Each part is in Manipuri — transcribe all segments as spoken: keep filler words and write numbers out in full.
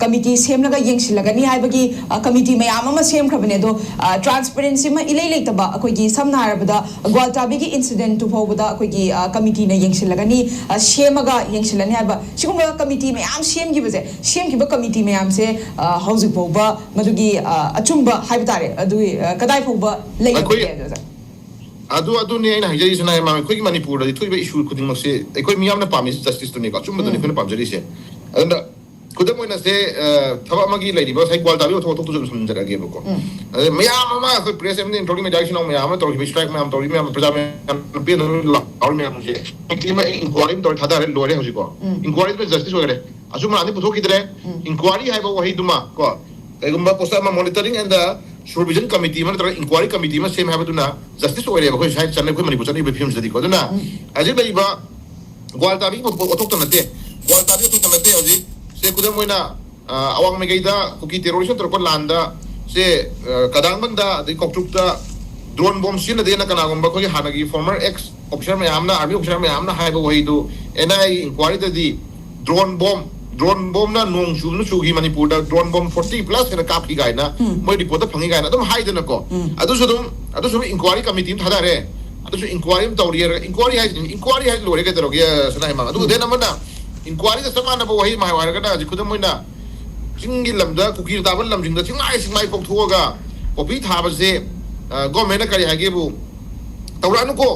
ꯀꯃꯤꯇꯤ ꯁꯦꯝꯂꯒ ꯌꯦꯡꯁꯤꯜꯂꯒꯅꯤ ꯍꯥꯏꯕꯒꯤ ꯀꯃꯤꯇꯤ ꯃꯌꯥꯝ ꯑꯃ ꯁꯦꯝꯈ꯭ꯔꯕꯅꯦ꯫ ꯑꯗꯣ ꯇ꯭ꯔꯥꯟꯁꯄꯦꯔꯦꯟꯁꯤ ꯑꯃ ꯏꯂꯩ ꯂꯩꯇꯕ, ꯑꯩꯈꯣꯏꯒꯤ ꯁꯝꯅ ꯍꯥꯏꯔꯕꯗ ꯒ꯭ꯋꯥꯜꯇꯥꯕꯤꯒꯤ ꯏꯟꯁꯤꯗꯦꯟꯠꯇꯨ ꯐꯥꯎꯕꯗ ꯑꯩꯈꯣꯏꯒꯤ ꯀꯃꯤꯇꯤꯅ ꯌꯦꯡꯁꯤꯜꯂꯒꯅꯤ, ꯁꯦꯝꯃꯒ ꯌꯦꯡꯁꯤꯜꯂꯅꯤ ꯍꯥꯏꯕ ꯁꯤꯒꯨꯝꯕ ꯀꯃꯤꯇꯤ ꯃꯌꯥꯝ ꯁꯦꯝꯈꯤꯕꯁꯦ, ꯁꯦꯝꯈꯤꯕ ꯀꯃꯤꯇꯤ ꯃꯌꯥꯝꯁꯦ ꯍꯧꯖꯤꯛ ꯐꯥꯎꯕ ꯃꯗꯨꯒꯤ ꯑꯆꯨꯝꯕ ꯍꯥꯏꯕ ꯇꯥꯔꯦ, ꯑꯗꯨꯒꯤ ꯀꯗꯥꯏ ꯐꯥꯎꯕ ꯂꯩꯔꯕꯒꯦ? ꯑꯗꯨ ꯑꯗꯨꯅꯤ ꯑꯩꯅ ꯍꯥꯏꯖꯔꯤꯁꯤꯅ, ꯃꯥ ꯑꯩꯈꯣꯏꯒꯤ ꯃꯅꯤꯄꯨꯔꯗꯗꯤ ꯊꯣꯛꯏꯕ ꯏꯁꯨ ꯈꯨꯗꯤꯡꯃꯛꯁꯦ ꯑꯩꯈꯣꯏ ꯃꯤꯌꯥꯝꯅ ꯄꯥꯝꯃꯤꯁꯤ ꯖꯁꯇꯤꯁꯇꯨꯅꯤꯀꯣ, ꯑꯆꯨꯝꯕꯗꯨꯅꯤ ꯑꯩꯈꯣꯏꯅ ꯄꯥꯝꯖꯔꯤꯁꯦ꯫ ꯑꯗꯨꯅ ꯈꯨꯗꯝ ꯑꯣꯏꯅꯁꯦ, ꯊꯕꯛ ꯑꯃꯒꯤ ꯂꯩꯔꯤꯕ ꯉꯁꯥꯏ ꯒ꯭ꯋꯥꯜꯇꯥꯕꯤ ꯋꯥꯊꯣꯛ ꯋꯥꯊꯣꯛꯇꯨꯁꯨ ꯑꯗꯨꯝ ꯁꯝꯖꯔꯛꯑꯒꯦꯕꯀꯣ꯫ ꯃꯌꯥꯝ ꯑꯃ ꯑꯩꯈꯣꯏ ꯄ꯭ꯔꯦꯁ ꯑꯃꯗꯤ ꯏꯟꯇ꯭ꯔꯣꯒꯤ ꯃꯦꯗꯤꯌꯥꯒꯤꯁꯨ ꯃꯌꯥꯝ ꯑꯃ ꯇꯧꯔꯤꯕ ꯏꯁꯇ꯭ꯔꯥꯏꯛ ꯃꯌꯥꯝ ꯇꯧꯔꯤꯕ ꯃꯌꯥꯝ ꯄ꯭ꯔꯖꯥ ꯃꯌꯥꯝ ꯄꯦꯟꯗꯅ ꯂꯥꯎꯔꯤ ꯃꯌꯥꯝꯁꯦ ꯏꯟꯀ꯭ꯋꯥꯏꯔꯤ ꯑꯃ ꯇꯧꯔ ꯊꯥꯗꯔꯦ, ꯂꯣꯏꯔꯦ ꯍꯧꯖꯤꯛꯀꯣ꯫ ꯏꯟꯀ꯭ꯋꯥꯏꯔꯤꯗꯨꯅ ꯖꯁꯇꯤꯁ ꯑꯣꯏꯈꯔꯦ꯫ ꯑꯆꯨꯝ ꯑꯔꯥꯟꯗꯤ ꯄꯨꯊꯣꯛꯈꯤꯗ꯭ꯔꯦ꯫ ꯏꯟꯀ꯭ꯋꯥꯏꯔꯤ ꯍꯥꯏꯕ ꯋꯥꯍꯩꯗꯨꯃ ꯀꯣ, ꯀꯩꯒꯨꯝꯕ ꯄꯣꯠꯁꯛ ꯑꯃ monitoring and the supervision committee ꯑꯃ ꯅꯠꯇ꯭ꯔꯒ ꯏꯟꯀ꯭ꯋꯥꯏꯔꯤ ꯀꯃꯤꯇꯤ ꯑꯃ ꯁꯦꯝꯃꯦ ꯍꯥꯏꯕꯗꯨꯅ ꯖꯁꯇꯤꯁ ꯑꯣꯏꯔꯦꯕ ꯑꯩꯈꯣꯏ ꯁ꯭ꯋꯥꯏ ꯆꯠꯅ ꯑꯩꯈꯣꯏ ꯃꯅꯤꯄꯨꯔ ꯆꯠꯅꯔꯤꯕ ꯐꯤꯕꯝꯁꯤꯗꯗꯤꯀꯣ꯫ ꯑꯗꯨꯅ ꯍꯧꯖꯤꯛ ꯂꯩꯔꯤꯕ ꯒ꯭ꯋꯥꯜꯇꯥꯕꯤꯒꯤ ꯄꯣꯠ ꯑꯣꯟꯊꯣꯛꯇ ꯅꯠꯇꯦ꯫ ꯒ꯭ꯋꯥꯜꯇꯥꯕꯤ ꯑꯣꯟꯊꯣꯛꯇ ꯅꯠꯇꯦ꯫ ꯍꯧꯖꯤꯛ ꯁꯦ ꯈꯨꯗꯝ ꯑꯣꯏꯅ ꯑꯋꯥꯡ ꯃꯥꯏꯀꯩꯗ ꯀꯨꯀꯤ ꯇꯦꯔꯣꯔꯤꯁ ꯇꯧꯔꯛꯄ ꯂꯥꯟꯗ ꯁꯦ, ꯀꯗꯥꯡꯕꯟꯗ ꯑꯗꯩ ꯀꯧꯇ꯭ꯔꯨꯛꯇ ꯗ꯭ꯔꯣꯟ ꯕꯣꯝ ꯁꯤꯖꯤꯟꯅꯗꯦꯅ ꯀꯅꯥꯒꯨꯝꯕ ꯑꯩꯈꯣꯏꯒꯤ ꯍꯥꯟꯅꯒꯤ ꯐꯣꯔꯃꯔ ꯑꯦꯛꯁ ꯑꯣꯐꯤꯁꯥꯔ ꯃꯌꯥꯝꯅ, ꯑꯥꯔꯃꯤ ꯑꯣꯐꯤꯁꯥꯔ ꯃꯌꯥꯝꯅ ꯍꯥꯏꯕ ꯋꯥꯍꯩꯗꯨ ꯑꯦꯟ ꯑꯥꯏ ꯑꯦ ꯏꯟꯀ꯭ꯋꯥꯏꯔꯤꯗꯗꯤ ꯗ꯭ꯔꯣꯟ ꯕꯣꯝ, ꯗ꯭ꯔꯣꯟ ꯕꯣꯝꯅ ꯅꯣꯡ ꯆꯨꯕꯅ ꯆꯨꯈꯤ ꯃꯅꯤꯄꯨꯔꯗ, ꯗ꯭ꯔꯣꯟ ꯕꯣꯝ ꯐꯣꯔꯇꯤ ꯄ꯭ꯂꯁ ꯍꯦꯟꯅ ꯀꯥꯞꯈꯤ ꯀꯥꯏꯅ ꯃꯣꯏ ꯔꯤꯄꯣꯔꯠꯇ ꯐꯪꯉꯤ ꯀꯥꯏꯅ ꯑꯗꯨꯝ ꯍꯥꯏꯗꯅꯀꯣ꯫ ꯑꯗꯨꯁꯨ ꯑꯗꯨꯝ, ꯑꯗꯨꯁꯨ ꯑꯗꯨꯝ ꯏꯟꯀ꯭ꯋꯥꯏꯔꯤ ꯀꯃꯤꯇꯤ ꯑꯃ ꯊꯥꯗꯔꯦ꯫ ꯑꯗꯨꯁꯨ ꯏꯟꯀ꯭ꯋꯥꯏꯔꯤ ꯑꯃ ꯇꯧꯔꯤ ꯍꯥꯏꯔꯒ, ꯏꯟꯀ꯭ꯋꯥꯏꯔꯤ ꯍꯥꯏꯁꯤ, ꯏꯟꯀ꯭ꯋꯥꯏꯔꯤ ꯍꯥꯏꯁꯤ ꯂꯣꯏꯔꯦ ꯀꯩꯗꯧꯔꯒꯦ, ꯁꯅꯥ ꯍꯤꯃꯥꯡ? ꯑꯗꯨꯒ ꯗꯦꯟ ꯑꯃꯅ ꯏꯟꯀ꯭ꯋꯥꯏꯔꯤꯒ ꯆꯞ ꯃꯥꯟꯅꯕ ꯋꯥꯍꯩ ꯑꯃ ꯍꯥꯏꯌꯨ ꯍꯥꯏꯔꯒꯅ, ꯍꯧꯖꯤꯛ ꯈꯨꯗꯝ ꯑꯣꯏꯅ ꯆꯤꯡꯒꯤ ꯂꯝꯗ, ꯀꯨꯀꯤ ꯇꯥꯕ ꯂꯝꯁꯤꯡꯗ ꯆꯤꯡꯃꯥꯏ ꯆꯤꯡꯃꯥꯏ ꯀꯣꯛꯊꯣꯛꯑꯒ ꯄꯣꯄꯤ ꯊꯥꯕꯁꯦ, ꯒꯣꯔꯃꯦꯟꯅ ꯀꯔꯤ ꯍꯥꯏꯒꯦꯕꯨ, "ꯇꯧꯔꯛꯑꯅꯨꯀꯣ,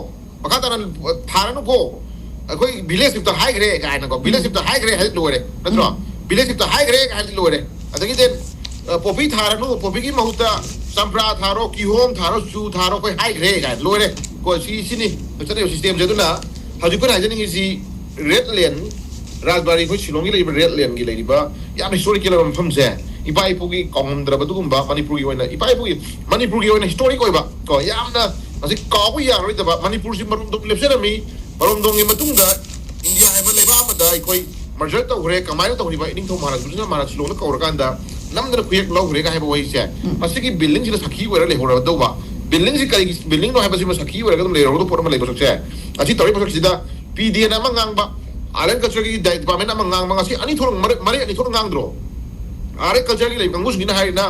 ꯃꯈꯥ ꯇꯥꯅ ꯊꯥꯔꯅꯨꯀꯣ, ꯑꯩꯈꯣꯏ ꯚꯤꯂꯦꯖ ꯆꯤꯐꯇ ꯍꯥꯏꯈ꯭ꯔꯦ" ꯀꯥꯏꯅꯀꯣ꯫ ꯚꯤꯂꯦꯖ ꯆꯤꯐꯇ ꯍꯥꯏꯈ꯭ꯔꯦ ꯍꯥꯏꯗꯤ ꯂꯣꯏꯔꯦ, ꯅꯠꯇ꯭ꯔꯣ? ꯚꯤꯂꯦꯖ ꯆꯤꯐꯇ ꯍꯥꯏꯈ꯭ꯔꯦ ꯍꯥꯏꯗꯤ ꯂꯣꯏꯔꯦ꯫ ꯑꯗꯒꯤꯗꯤ ꯄꯣꯄꯤ ꯊꯥꯔꯅꯨ, ꯄꯣꯄꯤꯒꯤ ꯃꯍꯨꯠꯇ ꯆꯝꯄ꯭ꯔꯥ ꯊꯥꯔꯣ, ꯀꯤꯍꯣꯝ ꯊꯥꯔꯣ, ꯆꯨ ꯊꯥꯔꯣ, ꯑꯩꯈꯣꯏ ꯍꯥꯏꯈ꯭ꯔꯦ ꯀꯥꯏꯅ ꯂꯣꯏꯔꯦ꯫ ꯀꯣ, ꯁꯤ, ꯁꯤꯅꯤ ꯆꯠꯅꯔꯤꯕ ꯁꯤꯁꯇꯦꯝꯁꯦ꯫ ꯑꯗꯨꯅ ꯍꯧꯖꯤꯛ ꯑꯩꯈꯣꯏꯅ ꯍꯥꯏꯖꯅꯤꯡꯉꯤꯁꯤ, ꯔꯦꯗ ꯂꯦꯟ, ꯔꯥꯖꯕꯥꯔꯤ, ꯑꯩꯈꯣꯏ ꯁꯤꯂꯣꯡꯒꯤ ꯂꯩꯔꯤꯕ ꯔꯦꯗ ꯂꯦꯟꯒꯤ ꯂꯩꯔꯤꯕ ꯌꯥꯝ ꯍꯤꯁꯇꯣꯔꯤꯀꯦꯜ ꯑꯣꯏꯕ ꯃꯐꯝꯁꯦ, ꯏꯄꯥ ꯏꯄꯨꯒꯤ ꯀꯥꯎꯉꯝꯗ꯭ꯔꯕ ꯑꯗꯨꯒꯨꯝꯕ, ꯃꯅꯤꯄꯨꯔꯒꯤ ꯑꯣꯏꯅ, ꯏꯄꯥ ꯏꯄꯨꯒꯤ, ꯃꯅꯤꯄꯨꯔꯒꯤ ꯑꯣꯏꯅ ꯍꯤꯁꯇꯣꯔꯤꯛ ꯑꯣꯏꯕ ꯀꯣ, ꯌꯥꯝꯅ ꯃꯁꯤ ꯀꯥꯎꯕ ꯌꯥꯔꯣꯏꯗꯕ, ꯃꯅꯤꯄꯨꯔꯁꯤ ꯃꯔꯨꯝꯗꯣꯝ ꯂꯦꯞꯆꯔꯝꯃꯤ꯫ ꯃꯔꯣꯝꯗꯣꯝꯒꯤ ꯃꯇꯨꯡꯗ ꯏꯟꯗꯤꯌꯥ ꯍꯥꯏꯕ ꯂꯩꯕꯥꯛ ꯑꯃꯗ ꯑꯩꯈꯣꯏ ꯃꯔꯖꯔ ꯇꯧꯈ꯭ꯔꯦ꯫ ꯀꯃꯥꯏꯅ ꯇꯧꯈ꯭ꯔꯤꯕ? ꯏꯅꯤꯡꯊꯧ ꯃꯍꯥꯔꯥꯖ ꯕꯤꯁꯅꯨ ꯃꯍꯥꯔꯥꯖ ꯁꯤꯂꯣꯡꯗ ꯀꯧꯔꯀꯥꯟꯗ ꯅꯝꯗꯅ ꯈꯨꯌꯦꯛ ꯂꯧꯈ꯭ꯔꯦꯒ ꯍꯥꯏꯕ ꯋꯥꯍꯩꯁꯦ, ꯃꯁꯤꯒꯤ ꯕꯤꯜꯗꯤꯡꯁꯤꯗ ꯁꯥꯈꯤ ꯑꯣꯏꯔ ꯂꯩꯍꯧꯔꯗꯧꯕ꯫ ꯕꯤꯜꯗꯤꯡꯁꯤ ꯀꯔꯤꯒꯤ ꯕꯤꯜꯗꯤꯡꯅꯣ ꯍꯥꯏꯕꯁꯤꯃ ꯁꯥꯈꯤ ꯑꯣꯏꯔꯒ ꯑꯗꯨꯝ ꯂꯩꯍꯧꯔꯗꯧꯕ ꯄꯣꯠ ꯑꯃ ꯂꯩꯕ ꯁꯛꯁꯦ꯫ ꯑꯁꯤ ꯇꯧꯔꯤꯕ ꯁꯛꯁꯤꯗ ꯄꯤ ꯗꯤ ꯑꯦꯟ ꯑꯃ ꯉꯥꯡꯕ, ꯑꯥꯏꯂꯦꯟ ꯀꯜꯆꯔꯒꯤ ꯗꯤꯄꯥꯔꯠꯃꯦꯟ ꯑꯃ ꯉꯥꯡꯕ, ꯉꯁꯤ ꯑꯅꯤ ꯊꯣꯛꯅ ꯃꯔꯦ-, ꯃꯔꯦ ꯑꯅꯤ ꯊꯣꯛꯅ ꯉꯥꯡꯗ꯭ꯔꯣ? ꯑꯥꯔꯠ ꯑꯦꯟ ꯀꯜꯆꯔꯒꯤ ꯂꯩꯕ ꯀꯥꯡꯕꯨꯁꯤꯡꯁꯤꯅ ꯍꯥꯏꯔꯤꯅ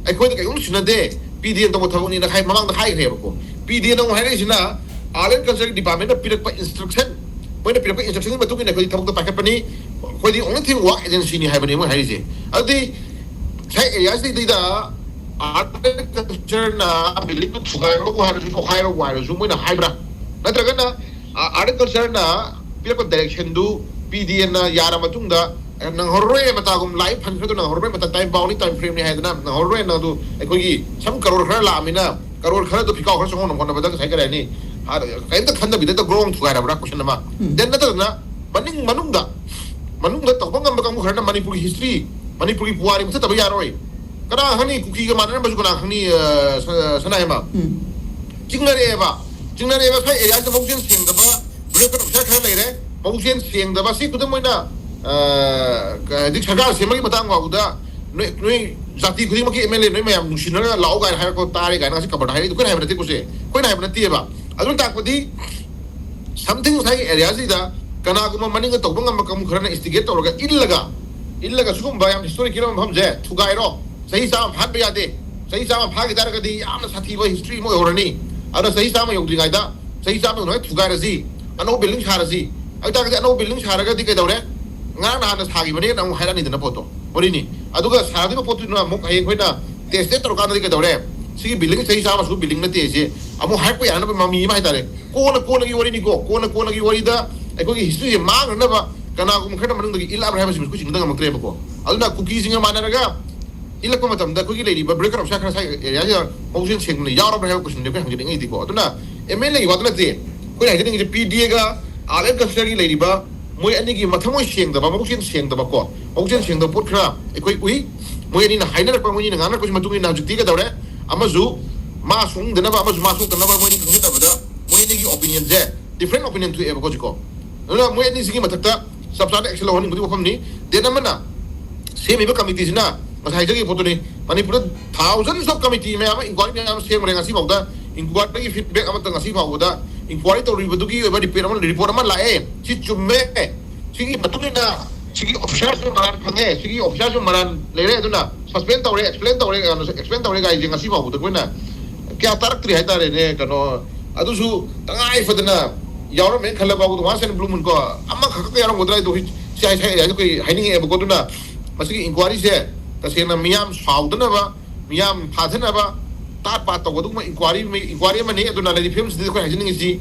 ꯑꯩꯈꯣꯏꯗ ꯀꯩꯒꯨꯝ ꯁꯤꯟꯅꯗꯦ, ꯄꯤ ꯗꯤ ꯑꯦꯅ ꯇꯧꯕ ꯊꯕꯛꯅꯤꯅ ꯍꯥꯏ, ꯃꯃꯥꯡꯗ ꯍꯥꯏꯈ꯭ꯔꯦꯕꯀꯣ꯫ ꯄꯤ ꯗꯤ ꯑꯦꯅ ꯑꯃꯨꯛ ꯍꯥꯏꯔꯛꯏꯁꯤꯅ ꯑꯥꯔꯠ ꯑꯦꯟ ꯀꯜꯆꯔꯒꯤ ꯗꯤꯄꯥꯔꯠꯃꯦꯟꯅ ꯄꯤꯔꯛꯄ ꯏꯟꯁꯇ꯭ꯔꯛꯁꯟ, ꯃꯣꯏꯅ ꯄꯤꯔꯛꯄ ꯏꯟꯁꯇ꯭ꯔꯛꯁꯟꯒꯤ ꯃꯇꯨꯡ ꯏꯟꯅ ꯑꯩꯈꯣꯏꯗꯤ ꯊꯕꯛꯇ ꯄꯥꯏꯈꯠꯄꯅꯤ, ꯑꯩꯈꯣꯏꯗꯤ ꯑꯣꯡꯂꯤ ꯊꯤꯡ ꯋꯥꯛ ꯑꯦꯖꯦꯟꯁꯤꯅꯤ ꯍꯥꯏꯕꯅꯤ ꯃꯣꯏ ꯍꯥꯏꯔꯤꯁꯦ꯫ ꯑꯗꯨꯗꯤ ꯉꯁꯥꯏ ꯑꯦꯔꯤꯌꯥꯁꯤꯗꯩꯗ ꯑꯥꯔꯠ ꯑꯦꯟ ꯀꯜꯆꯔꯅ ꯕꯤꯜꯗꯤꯡꯗꯨ ꯊꯨꯒꯥꯏꯔꯣ ꯍꯥꯏꯔꯁꯨ, ꯇꯣꯈꯥꯏꯔꯣ ꯍꯥꯏꯔꯁꯨ ꯃꯣꯏꯅ ꯍꯥꯏꯕ꯭ꯔꯥ? ꯅꯠꯇ꯭ꯔꯒꯅ ꯑꯥꯔꯠ ꯑꯦꯟ ꯀꯜꯆꯔꯅ ꯄꯤꯔꯛꯄ ꯗꯥꯏꯔꯦꯛꯁꯟꯗꯨ ꯄꯤ ꯗꯤ ꯑꯦꯅ ꯌꯥꯔ ꯃꯇꯨꯡꯗ ꯅꯪꯍꯧꯔꯔꯣꯏ ꯃꯇꯥꯒꯨꯝ, ꯂꯥꯏ ꯐꯟ ꯈꯔꯗꯣ ꯅꯪꯍꯧꯔꯔꯣꯏ ꯃꯇꯝ, ꯇꯥꯏꯝ ꯕꯥꯎꯟꯅꯤ, ꯇꯥꯏꯝ ꯐ꯭ꯔꯦꯝꯅꯤ ꯍꯥꯏꯗꯅ ꯅꯪꯍꯧꯔꯔꯣꯏꯅ ꯑꯗꯨ ꯑꯩꯈꯣꯏꯒꯤ ꯁꯝ ꯀꯔꯣꯔ ꯈꯔ ꯂꯥꯛꯑꯃꯤꯅ ꯀꯔꯣꯔ ꯈꯔꯗꯣ ꯐꯤꯀꯥꯎ ꯈꯔ ꯆꯪꯍꯧꯅꯕ ꯍꯣꯠꯅꯕꯗ ꯉꯁꯥꯏ ꯀꯔꯤ ꯍꯥꯏꯅꯤ, ꯍꯥ, ꯀꯔꯤꯝꯇ ꯈꯟꯗꯕꯤꯗ ꯒ꯭ꯔꯣꯡ ꯊꯨꯒꯥꯏꯔꯕ꯭ꯔꯥ ꯀꯣꯏꯁꯟ ꯑꯃ꯫ ꯎꯝ꯫ ꯗꯦꯟ ꯅꯠꯇꯗꯅ ꯃꯅꯤꯡ ꯃꯅꯨꯡꯗ, ꯃꯅꯨꯡꯗ ꯇꯧꯕ ꯉꯝꯕ ꯀꯥꯡꯕꯨ ꯈꯔꯅ ꯃꯅꯤꯄꯨꯔꯒꯤ ꯍꯤꯁꯇ꯭ꯔꯤ, ꯃꯅꯤꯄꯨꯔꯒꯤ ꯄꯨꯋꯥꯔꯤ ꯃꯨꯊꯠꯇꯕ ꯌꯥꯔꯣꯏ꯫ ꯀꯅꯥ ꯈꯪꯅꯤ, ꯀꯨꯀꯤꯒ ꯃꯥꯟꯅꯔꯝꯕꯁꯨ ꯀꯅꯥ ꯈꯪꯅꯤ, ꯑ, ꯁ-, ꯁꯅꯥꯍꯦꯝꯕ꯫ ꯎꯝ꯫ ꯆꯤꯡꯅꯔꯛꯑꯦꯕ, ꯆꯤꯡꯅꯔꯛꯑꯦꯕ꯫ ꯁ꯭ꯋꯥꯏ ꯑꯦꯔꯤꯌꯥꯁꯤꯗ ꯃꯕꯨꯛꯆꯦꯜ ꯁꯦꯡꯗꯕ ꯕ꯭ꯔꯤꯇꯤꯁ ꯑꯣꯐꯤꯁꯔ ꯈꯔ ꯂꯩꯔꯦ, ꯃꯕꯨꯛꯆꯦꯜ ꯁꯦꯡꯗꯕ꯫ ꯁꯤ ꯈꯨꯗꯝ ꯑꯣꯏꯅ, ꯑ, ꯀ-, ꯍꯧꯖꯤꯛ ꯁꯔꯀꯥꯔ ꯁꯦꯝꯕꯒꯤ ꯃꯇꯥꯡ ꯐꯥꯎꯕꯗ ꯅꯣꯏ, ꯅꯣꯏ ꯖꯥꯇꯤ ꯈꯨꯗꯤꯡꯃꯛꯀꯤ ꯑꯦꯝ ꯑꯦꯜ ꯑꯦ ꯅꯣꯏ ꯃꯌꯥꯝ ꯅꯨꯡꯁꯤꯅꯔꯒ ꯂꯥꯛꯑꯣ ꯀꯥꯏꯅ ꯍꯥꯏꯔꯛꯄ ꯇꯥꯔꯦ ꯀꯥꯏꯅ ꯉꯁꯤ ꯈꯕꯔꯗ ꯍꯥꯏꯔꯛꯏꯗꯣ ꯑꯩꯈꯣꯏꯅ ꯍꯥꯏꯕ ꯅꯠꯇꯦꯀꯣ ꯁꯦ꯫ ꯑꯩꯈꯣꯏꯅ ꯍꯥꯏꯕ ꯅꯠꯇꯦꯕ꯫ ꯑꯗꯨꯅ ꯇꯥꯛꯄꯗꯤ something ꯉꯁꯥꯏꯒꯤ ꯑꯦꯔꯤꯌꯥꯁꯤꯗ ꯀꯅꯥꯒꯨꯝꯕ ꯃꯅꯤꯡꯗ ꯇꯧꯕ ꯉꯝꯕ ꯀꯥꯡꯕꯨ ꯈꯔꯅ ꯏꯟꯁꯇꯤꯒꯦꯠ ꯇꯧꯔꯒ ꯏꯜꯂꯒ, ꯏꯜꯂꯒ ꯁꯤꯒꯨꯝꯕ ꯌꯥꯝ ꯍꯤꯁꯇꯣꯔꯤꯀꯦꯜ ꯑꯣꯏꯕ ꯃꯐꯝꯁꯦ ꯊꯨꯒꯥꯏꯔꯣ, ꯆꯍꯤ ꯆꯥꯝꯃ ꯐꯥꯍꯟꯕ ꯌꯥꯗꯦ, ꯆꯍꯤ ꯆꯥꯝꯃ ꯐꯥꯈꯤ ꯇꯥꯔꯒꯗꯤ ꯌꯥꯝꯅ ꯁꯥꯊꯤꯕ ꯍꯤꯁꯇ꯭ꯔꯤ ꯑꯃ ꯑꯣꯏꯍꯧꯔꯅꯤ꯫ ꯑꯗꯨꯅ ꯆꯍꯤ ꯆꯥꯝꯃ ꯌꯧꯗ꯭ꯔꯤꯉꯩꯗ, ꯆꯍꯤ ꯆꯥꯝꯃ ꯌꯧꯗ꯭ꯔꯤꯉꯩꯗ ꯊꯨꯒꯥꯏꯔꯁꯤ, ꯑꯅꯧꯕ ꯕꯤꯜꯗꯤꯡ ꯁꯥꯔꯁꯤ꯫ ꯑꯗꯨ ꯇꯥꯔꯒꯗꯤ ꯑꯅꯧꯕ ꯕꯤꯜꯗꯤꯡ ꯁꯥꯔꯒꯗꯤ ꯀꯩꯗꯧꯔꯦ? ꯉꯔꯥꯡ ꯅꯍꯥꯟꯅ ꯁꯥꯈꯤꯕꯅꯦꯅ ꯑꯃꯨꯛ ꯍꯥꯏꯔꯛꯑꯅꯤꯗꯅ ꯄꯣꯠꯇꯣ, ꯋꯥꯔꯤꯅꯤ꯫ ꯑꯗꯨꯒ ꯁꯥꯔꯛꯈꯤꯕ ꯄꯣꯠꯇꯨꯅ ꯑꯃꯨꯛ ꯍꯌꯦꯡ ꯑꯩꯈꯣꯏꯅ ꯇꯦꯁꯇꯦꯠ ꯇꯧꯔꯀꯥꯟꯗꯗꯤ ꯀꯩꯗꯧꯔꯦ? ꯁꯤꯒꯤ ꯕꯤꯜꯗꯤꯡ ꯆꯍꯤ ꯆꯥꯝꯃ ꯁꯨꯕ ꯕꯤꯜꯗꯤꯡ ꯅꯠꯇꯦ ꯁꯤ, ꯑꯃꯨꯛ ꯍꯥꯏꯔꯛꯄ ꯌꯥꯅꯕ ꯃꯃꯤ ꯑꯃ ꯍꯥꯏꯇꯥꯔꯦ꯫ ꯀꯣꯟꯅ ꯀꯣꯟꯅꯒꯤ ꯋꯥꯔꯤꯅꯤꯀꯣ, ꯀꯣꯟꯅ ꯀꯣꯟꯅꯒꯤ ꯋꯥꯔꯤꯗ ꯑꯩꯈꯣꯏꯒꯤ ꯍꯤꯁꯇ꯭ꯔꯤꯁꯦ ꯃꯥꯡꯅꯅꯕ ꯀꯅꯥꯒꯨꯝꯕ ꯈꯔꯅ ꯃꯅꯨꯡꯗꯒꯤ ꯏꯜꯂꯛꯑꯕ꯭ꯔꯥ ꯍꯥꯏꯕꯁꯤꯃꯁꯨ ꯑꯩꯈꯣꯏ ꯆꯤꯡꯅꯗ ꯉꯝꯃꯛꯇ꯭ꯔꯦꯕꯀꯣ꯫ ꯑꯗꯨꯅ ꯀꯨꯀꯤꯁꯤꯡꯒ ꯃꯥꯟꯅꯔꯒ ꯏꯜꯂꯛꯄ ꯃꯇꯝꯗ ꯑꯩꯈꯣꯏꯒꯤ ꯂꯩꯔꯤꯕ ꯕ꯭ꯔꯤꯇꯤꯁ ꯑꯣꯐꯤꯁꯥꯔ ꯈꯔ ꯁ꯭ꯋꯥꯏ ꯑꯦꯔꯤꯌꯥꯁꯤꯗ ꯃꯕꯨꯛꯆꯦꯜ ꯁꯦꯡꯗꯅ ꯌꯥꯎꯔꯕ꯭ꯔꯥ ꯍꯥꯏꯕ ꯀꯣꯏꯁꯟꯗꯤ ꯑꯩꯈꯣꯏ ꯍꯪꯖꯅꯤꯡꯉꯤꯗꯤꯀꯣ꯫ ꯑꯗꯨꯅ ꯑꯦꯝ ꯑꯦꯜ ꯑꯦꯒꯤ ꯋꯥꯗꯨ ꯅꯠꯇꯦ, ꯑꯩꯈꯣꯏꯅ ꯍꯥꯏꯖꯅꯤꯡꯉꯤꯁꯦ ꯄꯤ ꯗꯤ ꯑꯦꯒ ꯑꯥꯔꯠ ꯑꯦꯟ ꯀꯜꯆꯔꯒꯤ ꯂꯩꯔꯤꯕ ꯃꯣꯏ ꯑꯅꯤꯒꯤ ꯃꯊꯃꯣꯏ ꯁꯦꯡꯗꯕ, ꯃꯕꯨꯛꯆꯦꯜ ꯁꯦꯡꯗꯕꯀꯣ, ꯃꯕꯨꯛꯆꯦꯜ ꯁꯦꯡꯗꯕ ꯄꯣꯠ ꯈꯔ ꯑꯩꯈꯣꯏ ꯎꯏ꯫ ꯃꯣꯏ ꯑꯅꯤꯅ ꯍꯥꯏꯅꯔꯛꯄ, ꯃꯣꯏ ꯑꯅꯤꯅ ꯉꯥꯡꯅꯔꯛꯄꯁꯤ ꯃꯇꯨꯡ ꯏꯟꯅ ꯍꯧꯖꯤꯛꯇꯤ ꯀꯩꯗꯧꯔꯦ? ꯑꯃꯁꯨ ꯃꯥ ꯁꯣꯛꯅꯤꯡꯗꯅꯕ, ꯑꯃꯁꯨ ꯃꯥ ꯁꯣꯛꯇꯅꯕ ꯃꯣꯏ ꯑꯅꯤ ꯈꯪꯖꯤꯟꯅꯕꯗ ꯃꯣꯏ ꯑꯅꯤꯒꯤ ꯑꯣꯄꯤꯅꯤꯌꯟꯁꯦ ꯗꯤꯐ꯭ꯔꯦꯟ ꯑꯣꯄꯤꯅꯤꯌꯟ ꯊꯣꯛꯑꯦꯕꯀꯣ ꯍꯧꯖꯤꯛꯀꯣ꯫ ꯑꯗꯨꯅ ꯃꯣꯏ ꯑꯅꯤꯁꯤꯒꯤ ꯃꯊꯛꯇ ꯆꯞ ꯆꯥꯅ ꯑꯦꯛꯁꯟ ꯂꯧꯍꯟꯅꯤꯡꯕꯗꯤ ꯋꯥꯐꯝꯅꯤ꯫ ꯗꯦꯠ ꯑꯃꯅ ꯁꯦꯝꯃꯤꯕ ꯀꯃꯤꯇꯤꯁꯤꯅ ꯉꯁꯥꯏ ꯍꯥꯏꯖꯈꯤꯕ ꯄꯣꯠꯇꯨꯅꯤ, ꯃꯅꯤꯄꯨꯔꯗ ꯊꯥꯎꯖꯟꯁ ꯑꯣꯐ ꯀꯃꯤꯇꯤ ꯃꯌꯥꯝ ꯑꯃ ꯏꯟꯀ꯭ꯋꯥꯏꯔꯤ ꯃꯌꯥꯝ ꯑꯃ ꯁꯦꯝꯈ꯭ꯔꯦ꯫ ꯉꯁꯤꯐꯥꯎꯗ ꯏꯟꯀ꯭ꯋꯥꯏꯔꯤꯒꯤ ꯐꯤꯗꯕꯦꯛ ꯑꯃꯠꯇ, ꯉꯁꯤ ꯐꯥꯎꯕꯗ ꯏꯟꯀ꯭ꯋꯥꯏꯔꯤ ꯇꯧꯔꯤꯕꯗꯨꯒꯤ ꯑꯣꯏꯕ ꯔꯤꯄꯣꯔꯠ ꯑꯃ, ꯔꯤꯄꯣꯔꯠ ꯑꯃ ꯂꯥꯛꯑꯦ꯫ ꯁꯤ ꯆꯨꯝꯃꯦ, ꯁꯤꯒꯤ ꯃꯇꯨꯡ ꯏꯟꯅ ꯁꯤꯒꯤ ꯑꯣꯐꯤꯁꯥꯔꯁꯨ ꯃꯔꯥꯟ ꯐꯪꯉꯦ, ꯁꯤꯒꯤ ꯑꯣꯐꯤꯁꯥꯔꯁꯨ ꯃꯔꯥꯟ ꯂꯩꯔꯦ, ꯑꯗꯨꯅ ꯁꯁꯄꯦꯟ ꯇꯧꯔꯦ, ꯑꯦꯛꯁꯄ꯭ꯂꯦꯟ ꯇꯧꯔꯦ, ꯑꯦꯛꯁꯄ꯭ꯂꯦꯟ ꯇꯧꯔꯦ ꯀꯥꯏꯁꯦ ꯉꯁꯤ ꯐꯥꯎꯕꯗ ꯑꯩꯈꯣꯏꯅ ꯀꯌꯥ ꯇꯥꯔꯛꯇ꯭ꯔꯤ ꯍꯥꯏꯇꯥꯔꯦꯅꯦ꯫ ꯀꯩꯅꯣ, ꯑꯗꯨꯁꯨ ꯇꯉꯥꯏ ꯐꯗꯅ ꯌꯥꯎꯔꯝꯃꯦꯅ ꯈꯜꯂ ꯐꯥꯎꯕꯗ, ꯋꯥꯟꯁ ꯑꯦꯟ ꯕ꯭ꯂꯨ ꯃꯨꯟ ꯀꯣ, ꯑꯃꯈꯛꯇ ꯌꯥꯎꯔꯝꯒꯗ꯭ꯔꯥ ꯍꯥꯏꯗꯣ ꯍꯧꯖꯤꯛ ꯁꯤ ꯍꯥꯏ-, ꯍꯥꯏ-, ꯍꯥꯏ-, ꯑꯩꯈꯣꯏ ꯍꯥꯏꯅꯤꯡꯉꯛꯑꯦꯕꯀꯣ꯫ ꯑꯗꯨꯅ ꯃꯁꯤꯒꯤ ꯏꯟꯀ꯭ꯋꯥꯔꯤꯁꯦ ꯇꯁꯦꯡꯅ ꯃꯤꯌꯥꯝ ꯁꯥꯎꯗꯅꯕ, ꯃꯤꯌꯥꯝ ꯐꯥꯊꯅꯕ ꯇꯥꯠ ꯄꯥꯠ ꯇꯧꯕ ꯑꯗꯨꯒꯨꯝꯕ ꯏꯟꯀ꯭ꯋꯥꯔꯤ, ꯏꯟꯀ꯭ꯋꯥꯔꯤ ꯑꯃꯅꯤ꯫ ꯑꯗꯨꯅ ꯂꯩꯔꯤꯕ ꯐꯤꯕꯝꯁꯤꯗ ꯑꯩꯈꯣꯏ ꯍꯥꯏꯖꯅꯤꯡꯉꯤꯁꯤ,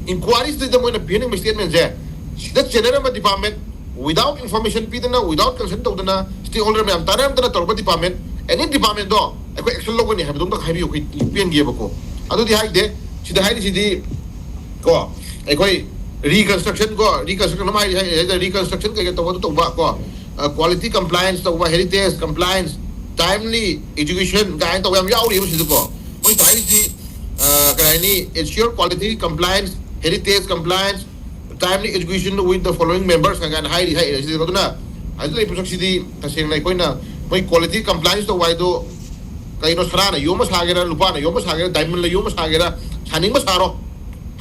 ꯏꯟꯀ꯭ꯋꯥꯔꯤꯁꯤꯗ ꯃꯣꯏꯅ ꯄꯤꯍꯟꯅꯤꯡꯕ ꯁ꯭ꯇꯦꯠꯃꯦꯟꯁꯦ, ꯁꯤꯗ ꯆꯦꯅꯦꯜ ꯑꯃ ꯗꯤꯄꯥꯔꯠꯃꯦꯟ without information ꯄꯤꯗꯅ, without consent ꯇꯧꯗꯅ, ꯁ꯭ꯇꯦꯛ ꯍꯣꯜꯗꯔ ꯃꯌꯥꯝ ꯇꯥꯟꯅꯔꯝꯗꯅ ꯇꯧꯔꯛꯄ ꯗꯤꯄꯥꯔꯠꯃꯦꯟ, ꯑꯦꯅꯤ ꯗꯤꯄꯥꯔꯠꯃꯦꯟꯗꯣ ꯑꯩꯈꯣꯏ ꯑꯦꯛꯁꯟ ꯂꯧꯒꯅꯤ ꯍꯥꯏꯕꯗꯣ ꯑꯝꯇ ꯍꯥꯏꯕꯤꯌꯨ, ꯑꯩꯈꯣꯏ ꯄꯦꯟꯒꯦꯕꯀꯣ꯫ ꯑꯗꯨꯗꯤ ꯍꯥꯏꯗꯦ꯫ ꯁꯤꯗ ꯍꯥꯏꯔꯤꯁꯤꯗꯤ ꯀꯣ, ꯑꯩꯈꯣꯏ ꯔꯤꯀꯟꯁꯇ꯭ꯔꯛꯁꯟ ꯀꯣ, ꯔꯤꯀꯟꯁꯇ꯭ꯔꯛꯁꯟ ꯑꯃ ꯍꯥꯏꯔꯤ, ꯍꯥꯏ-, ꯍꯥꯏ-, ꯔꯤꯀꯟꯁꯇ꯭ꯔꯛꯁꯟ ꯀꯩꯀꯩ ꯇꯧꯕ ꯑꯗꯨ ꯇꯧꯕ ꯀꯣ, ꯀ꯭ꯋꯥꯂꯤꯇꯤ ꯀꯝꯄ꯭ꯂꯥꯏꯟꯁ ꯇꯧꯕ, ꯍꯦꯔꯤꯇꯦꯖ ꯀꯝꯄ꯭ꯂꯥꯏꯟꯁ, ꯇꯥꯏꯝꯂꯤ ꯑꯦꯖꯨꯀꯦꯁꯟ ꯀꯥꯏꯅ ꯇꯧꯕ ꯌꯥꯝ ꯌꯥꯎꯔꯤꯕ ꯁꯤꯗꯀꯣ꯫ ꯃꯣꯏ ꯍꯥꯏꯔꯤꯁꯤ, ꯑ, ꯀꯩ ꯍꯥꯏꯅꯤ, ensure quality compliance, heritage compliance, timely execution with the following members ꯀꯥꯏꯅ ꯍꯥꯏꯔꯤ, ꯍꯥꯏꯔꯤ ꯁꯤꯗꯀꯣ꯫ ꯑꯗꯨꯅ ꯑꯗꯨ ꯂꯩꯕ ꯄꯣꯠꯁꯛꯁꯤꯗꯤ ꯇꯁꯦꯡꯅ ꯑꯩꯈꯣꯏꯅ ꯃꯣꯏ ꯀ꯭ꯋꯥꯂꯤꯇꯤ ꯀꯝꯄ꯭ꯂꯥꯏꯟꯁ ꯇꯧꯕ ꯍꯥꯏꯗꯣ ꯀꯩꯅꯣ, ꯁꯅꯥꯅ ꯌꯣꯝꯕ ꯁꯥꯒꯦꯔꯥ, ꯂꯨꯄꯥꯅ ꯌꯣꯝꯕ ꯁꯥꯒꯦꯔꯥ, ꯗꯥꯏꯃꯟꯅ ꯌꯣꯝꯕ ꯁꯥꯒꯦꯔꯥ, ꯁꯥꯅꯤꯡꯕ ꯁꯥꯔꯣ꯫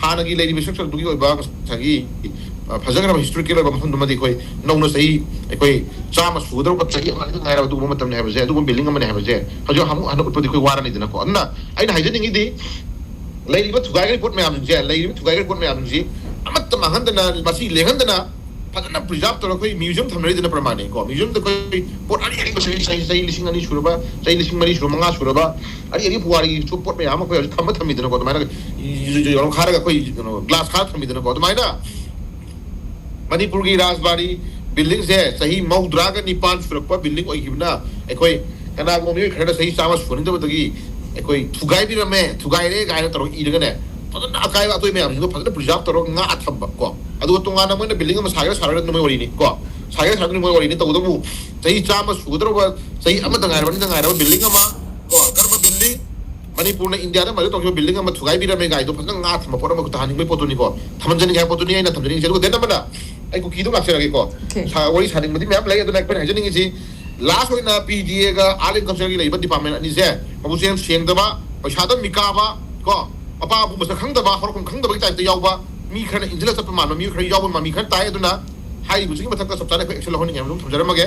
ꯍꯥꯟꯅꯒꯤ ꯂꯩꯔꯤꯕ ꯏꯁꯇ꯭ꯔꯛꯆꯔꯗꯨꯒꯤ ꯑꯣꯏꯕ ꯉꯁꯥꯏꯒꯤ, ꯑ, ꯐꯖꯈ꯭ꯔꯕ ꯍꯤꯁꯇꯣꯔꯤꯀꯦꯜ ꯑꯣꯏꯕ ꯃꯐꯝꯗꯨꯃꯗꯤ ꯑꯩꯈꯣꯏ ꯅꯧꯅ ꯆꯍꯤ, ꯑꯩꯈꯣꯏ ꯆꯥꯝꯃ ꯁꯨꯒꯗꯧꯔꯕ ꯆꯍꯤ ꯑꯃ ꯑꯅꯤꯗ ꯉꯥꯏꯔꯕ ꯑꯗꯨꯒꯨꯝꯕ ꯃꯇꯝꯅꯤ ꯍꯥꯏꯕꯁꯦ, ꯑꯗꯨꯒꯨꯝꯕ ꯕꯤꯜꯗꯤꯡ ꯑꯃꯅꯤ ꯍꯥꯏꯕꯁꯦ ꯍꯧꯖꯤꯛ ꯑꯃꯨꯛ ꯍꯟꯅ ꯎꯠꯄꯗꯤ ꯑꯩꯈꯣꯏ ꯋꯥꯔꯅꯤꯗꯅꯀꯣ꯫ ꯑꯗꯨꯅ ꯑꯩꯅ ꯍꯥꯏꯖꯅꯤꯡꯉꯤꯗꯤ, ꯂꯩꯔꯤꯕ ꯊꯨꯒꯥꯏꯈ꯭ꯔꯤꯕ ꯄꯣꯠ ꯃꯌꯥꯝꯁꯤꯡꯁꯦ, ꯂꯩꯔꯤꯕ ꯊꯨꯒꯥꯏꯈ꯭ꯔꯤꯕ ꯄꯣꯠ ꯃꯌꯥꯝꯁꯤꯡꯁꯤ ꯑꯃꯠꯇ ꯃꯥꯡꯍꯟꯗꯅ, ꯃꯁꯤ ꯂꯦꯡꯍꯟꯗꯅ ꯐꯖꯅ ꯄ꯭ꯔꯤꯖꯥꯕ ꯇꯧꯔꯒ ꯑꯩꯈꯣꯏ ꯃ꯭ꯌꯨꯖꯤꯌꯝ ꯊꯝꯅꯔꯤꯗꯅ ꯄ꯭ꯔꯃꯥꯟꯅꯤ ꯀꯣ꯫ ꯃ꯭ꯌꯨꯖꯤꯌꯝꯗ ꯑꯩꯈꯣꯏ ꯄꯣꯠ ꯑꯔꯤ ꯑꯔꯤꯕ ꯆꯍꯤ, ꯆꯍꯤ, ꯆꯍꯤ ꯂꯤꯁꯤꯡ ꯑꯅꯤ ꯁꯨꯔꯕ, ꯆꯍꯤ ꯂꯤꯁꯤꯡ ꯃꯔꯤ ꯁꯨꯔꯕ, ꯃꯉꯥ ꯁꯨꯔꯕ, ꯑꯔꯤ ꯑꯔꯤ ꯄꯨꯋꯥꯔꯤꯒꯤ ꯄꯣꯠ ꯃꯌꯥꯝ ꯑꯃ ꯑꯩꯈꯣꯏ ꯍꯧꯖꯤꯛ ꯊꯝꯕ ꯊꯝꯃꯤꯗꯅꯀꯣ꯫ ꯑꯗꯨꯃꯥꯏꯅ ꯌꯥꯎꯈꯥꯏꯔꯒ ꯑꯩꯈꯣꯏ ꯀꯩꯅꯣ ꯒ꯭ꯂꯥꯁ ꯈꯥꯔ ꯊꯝꯃꯤꯗꯅꯀꯣ꯫ ꯑꯗꯨꯃꯥꯏꯅ ꯃꯅꯤꯄꯨꯔꯒꯤ ꯔꯥꯖꯕꯥꯔꯤ ꯕꯤꯜꯗꯤꯡꯁꯦ ꯆꯍꯤ ꯃꯧꯗ꯭ꯔꯥꯒ ꯅꯤꯄꯥꯟ ꯁꯨꯔꯛꯄ ꯕꯤꯜꯗꯤꯡ ꯑꯣꯏꯈꯤꯕꯅ, ꯑꯩꯈꯣꯏ ꯀꯅꯥꯒꯨꯝꯕ ꯃꯤꯑꯣꯏ ꯈꯔꯅ ꯆꯍꯤ ꯆꯥꯝꯃ ꯁꯨꯍꯟꯅꯤꯡꯗꯕꯗꯒꯤ ꯑꯩꯈꯣꯏ ꯊꯨꯒꯥꯏꯕꯤꯔꯝꯃꯦ, ꯊꯨꯒꯥꯏꯔꯦ ꯀꯥꯏꯅ ꯇꯧꯔꯒ ꯏꯔꯒꯅꯦ, ꯐꯖꯅ ꯑꯀꯥꯏꯕ ꯑꯇꯣꯏ ꯃꯌꯥꯝꯁꯤꯡꯗꯣ ꯐꯖꯅ ꯄ꯭ꯔꯤꯖꯥꯕ ꯇꯧꯔꯒ ꯉꯥꯛꯑ ꯊꯝꯕ ꯀꯣ꯫ ꯑꯗꯨꯒ ꯇꯣꯉꯥꯟꯅ ꯃꯣꯏꯅ ꯕꯤꯜꯗꯤꯡ ꯑꯃ ꯁꯥꯒꯦꯔꯥ ꯁꯥꯔꯣꯏꯔꯥ ꯑꯗꯨꯅ ꯃꯣꯏ ꯋꯥꯔꯤꯅꯤ ꯀꯣ꯫ ꯁꯥꯒꯦꯔꯥ ꯁꯥꯔꯣꯏꯔꯥ ꯑꯗꯨꯅ ꯃꯣꯏ ꯋꯥꯔꯤꯅꯤ꯫ ꯇꯧꯕꯇꯕꯨ ꯆꯍꯤ ꯆꯥꯝꯃ ꯁꯨꯒꯗꯧꯔꯕ, ꯆꯍꯤ ꯑꯃꯗ ꯉꯥꯏꯔꯕ, ꯑꯅꯤꯗ ꯉꯥꯏꯔꯕ ꯕꯤꯜꯗꯤꯡ ꯑꯃ ꯀꯣ, ꯀꯔꯝꯕ ꯕꯤꯜꯗꯤꯡ? ꯃꯅꯤꯄꯨꯔꯅ ꯏꯟꯗꯤꯌꯥꯗ ꯃꯗꯨ ꯇꯧꯈꯤꯕ ꯕꯤꯜꯗꯤꯡ ꯑꯃ ꯊꯨꯒꯥꯏꯕꯤꯔꯝꯃꯦ ꯀꯥꯏꯗꯣ ꯐꯖꯅ ꯉꯥꯛ ꯊꯝꯕ ꯄꯣꯠ ꯑꯃ ꯇꯥꯍꯟꯅꯤꯡꯕꯒꯤ ꯄꯣꯠꯇꯨꯅꯤꯀꯣ, ꯊꯝꯍꯟꯖꯅꯤꯡꯉꯦ ꯍꯥꯏꯕ ꯄꯣꯠꯇꯨꯅꯤ ꯑꯩꯅ ꯊꯝꯖꯅꯤꯡꯉꯤꯁꯦ꯫ ꯑꯗꯨꯒ ꯗꯦꯠ ꯑꯃꯅ ꯑꯩ ꯀꯨꯀꯤꯗꯣ ꯂꯥꯛꯆꯔꯒꯦꯀꯣ꯫ Okay. ꯁꯥ-, ꯋꯥꯔꯤ ꯁꯥꯅꯤꯡꯕꯗꯤ ꯃꯌꯥꯝ ꯂꯩ, ꯑꯗꯨꯅ ꯑꯩꯈꯣꯏꯅ ꯍꯥꯏꯖꯅꯤꯡꯉꯤꯁꯤ, ꯂꯥꯁ ꯑꯣꯏꯅ ꯄꯤ ꯗꯤ ꯑꯦꯒ ꯑꯥꯔꯠ ꯑꯦꯟ ꯀꯜꯆꯔꯒꯤ ꯂꯩꯕ ꯗꯤꯄꯥꯔꯠꯃꯦꯟ ꯑꯅꯤꯁꯦ ꯃꯕꯨꯛꯆꯦꯜ ꯁꯦꯡꯗꯕ, ꯄꯩꯁꯥꯗ ꯃꯤꯀꯥꯕ ꯀꯣ, ꯃꯄꯥ ꯃꯄꯨ ꯃꯁꯛ ꯈꯪꯗꯕ, ꯍꯧꯔꯛꯐꯝ ꯈꯪꯗꯕꯒꯤ ꯇꯥꯏꯞꯇ ꯌꯥꯎꯕ, ꯃꯤ ꯈꯔꯅ ꯏꯟꯁꯤꯜꯂ ꯆꯠꯄ ꯃꯥꯟꯕ ꯃꯤ ꯈꯔ ꯌꯥꯎꯕ ꯃꯃꯤ ꯈꯔ ꯇꯥꯏ꯫ ꯑꯗꯨꯅ ꯍꯥꯏꯔꯤꯕꯁꯤꯒꯤ ꯃꯊꯛꯇ ꯆꯞ ꯆꯥꯅ ꯑꯩꯈꯣꯏ ꯑꯦꯛꯁꯟ ꯂꯧꯍꯟꯅꯤꯡꯉꯦ ꯍꯥꯏꯕꯗꯨ ꯊꯝꯖꯔꯝꯃꯒꯦ꯫